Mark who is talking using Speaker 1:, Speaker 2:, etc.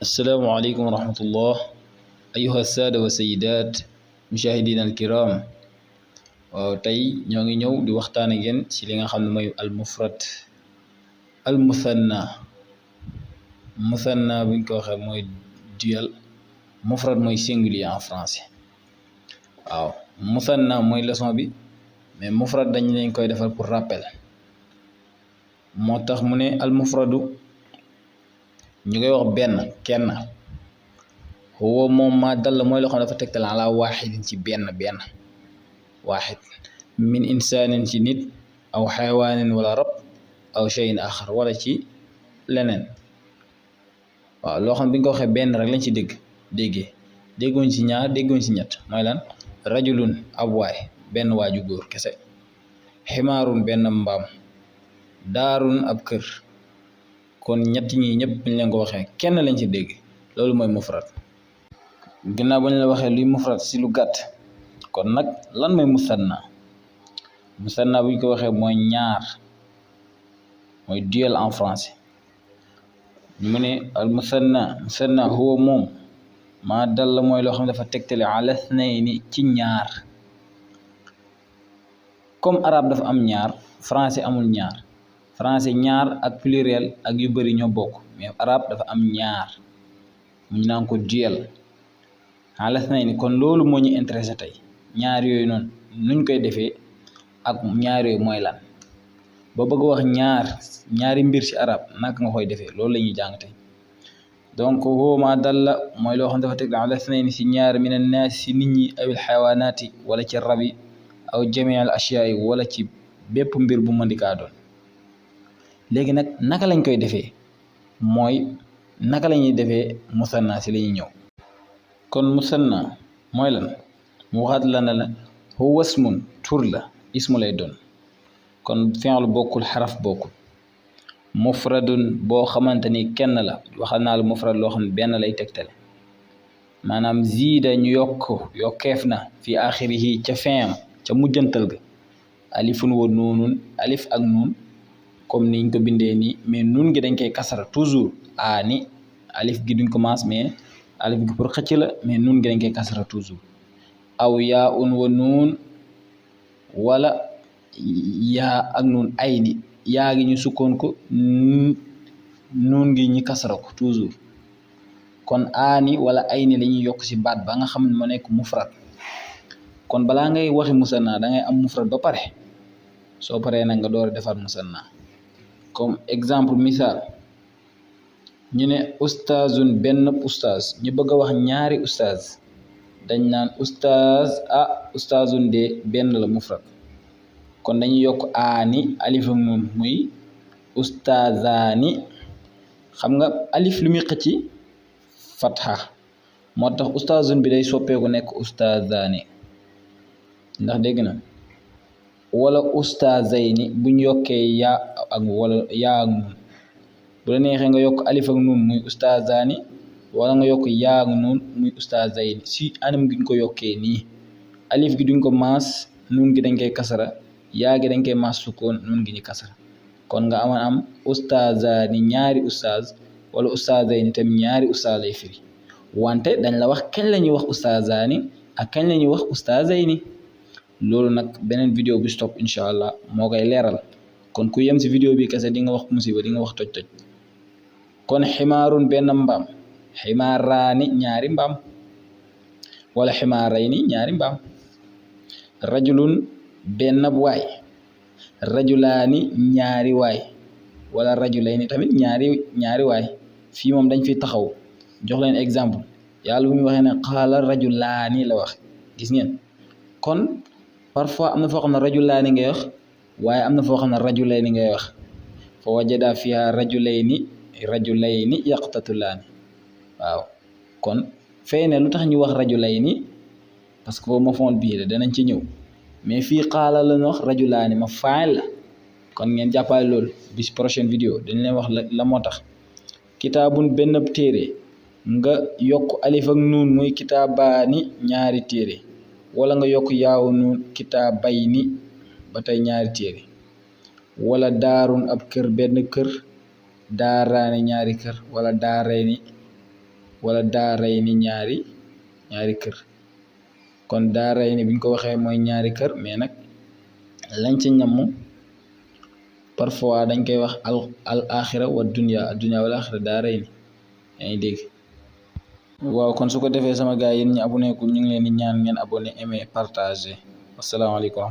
Speaker 1: السلام عليكم ورحمة الله أيها السادة والسيدات مشاهدينا الكرام tey ñoo ngi ñëw di waxtaan ak yéen ci li nga xam ne mooy al mufrad al musanna buñ ko waxee mooy duel mufrad mooy singulier en français waaw musanna mooy leçon bi mais mufrad dañ leen koy defal pour rappel moo tax mu ne al mufradu ñu koy wax benn kenn huwa moom maa dalla mooy loo xam ne dafa tegtal ala waaxidin ci benn waaxid min insaanin ci nit aw xayawaanin wala rab aw cheyin axar wala ci leneen waaw loo xam ne bi nga ko waxee benn rek lañ ci dégguñ ci ñaar dégguñ ci ñett mooy lan rajulun ab waay benn waaju góor kese ximaarun benn mbaam daarun ab kër kon ñett ñi ñëpp buñ leen ko waxee kenn lañ ci dégg loolu mooy mufrad ginnaaw bañ la waxee luy mufrad si lu gàtt kon nag lan mooy musanna buñ ko waxee mooy ñaar mooy duel en français mu ne al musanna huwa moom maa dalla mooy loo xam ne dafa tegtale ala thnayni ci ñaar comme arabe dafa am ñaar français amul ñaar français ñaar ak pluriel ak yu bëri ñoo bokk mais arabe dafa am ñaar mu ñu naan ko duel ala thnayni kon loolu moo ñu intéressé tey ñaar yooyu noonu nuñ koy defee ak ñaar yooyu mooy lan boo bëgg wax ñaari mbir ci arab naka nga koy defee loolu la ñuy jàng tey donc huwa maa dalla mooy loo xam dafa teg ala thnayni ci ñaar min annaas ci nit ñi awil xayawaanaati wala ci rab yi aw jamii al ashyaa wala ci bépp mbir bu mën di kaa doon léegi nag naka lañ koy defee mooy naka la ñuy defee musanna ci la ñuy ñëw kon musanna mooy lan mu waxaat la ne la huwa ismun tur la ismu lay doon kon fi'l bokkul xaraf bokkul mufradun boo xamante ni kenn la waxal naa la mufrad loo xam ne benn lay tegtale maanaam ziida ñu yokkeef na fi axirihi ca fin ca mujjantal ga alifun wa nuunun alif ak nuun comme niñ ko bindee nii mais nuun gi dañ koy kasara toujours aani alif gi duñ ko maas mais alif gi pour xëcc la mais nuun gi dañ koy kasara toujours aw yaa un wa nuun wala yaa ak nuun ay ni yaa gi ñu sukkoon ko nuun gi ñu kasara ko toujours kon aani wala ay ni la ñuy yokk ci baat ba nga xam ne moo nekk mufrad kon balaa ngay waxi musanna da ngay am mufrad ba pare soo paree nag nga door a defar musanna comme exemple misaal ñu ne ustaazun benn ustaaz ñu bëgg a wax ñaari ustaaz dañ naan ustaazun de benn la mufrad kon dañuy yokk aani alif ak nuun muy ustaazaani xam nga alif lu muy xëcc fatha moo tax ustaazun bi day soppeeku nekk ustaazaani ndax dégg na wala ustaazayni buñ yokkee yaa ak nuun bu la neexee nga yokk alif ak nuun muy ustaazaani wala nga yokk yaa ak nuun muy ustaazayni si anam gi ñu ko yokkee nii alif gi duñ ko maas nuun gi dañ koy kasara yaa gi dañ koy maas sukkoon nuun gi ñu kasara kon nga am ustaazaani ñaari ustaaz wala ustaazayni tam ñaari ustaaz lay firi wante dañ la wax kañ la ñuy wax ustaazaani ak kañ la ñuy wax ustaazayni loolu nag beneen vidéo bi stop incha allah moo koy leeral kon ku yem si vidéo bi kese di nga wax musiba di nga wax toj-toj kon ximaarun benn mbaam ximaaraani ñaari mbaam wala ximaarayni ñaari mbaam rajulun benn waay rajulaani ñaari waay wala rajulayni tamit ñaari waay fii moom dañ fi taxaw jox leen exemple yàlla bu muy waxee ne qaala rajulaani la wax gis ngeen kon parfois am na foo xam ne rajulaani ngay wax waaye am na foo xam ne rajulayni ngay wax fa wajada fiha rajulayni yaqtatulaani waaw kon fee ne lu tax ñu wax rajulayni parce que boobu mafoon bii la danañ ci ñëw mais fii qaala la ñu wax rajulaani ma faa'il la kon ngeen jàppale loolu bis prochaine vidéo dañ leen wax la moo tax kitaabun benn téere nga yokk alif ak nuun muy kitaabaani ñaari téere wala nga yokk yaaw nuun kitaabayni ba tey ñaari téere wala daarun ab kër benn kër daaraani ñaari kër wala daarayni wala daarayni ñaari kër. kon daarayni buñ ko waxee mooy ñaari kër, mais nag lañ ci ñamm parfois dañ koy wax al axira wa dunya, ad dunya wal axira daarayni. yaa ngi dégg. waaw kon su ko defee sama gars yi yéen ñi abonné ku ñu ngi leen di ñaan ngeen abonné, aimé, partagé. asalaamaaleykum.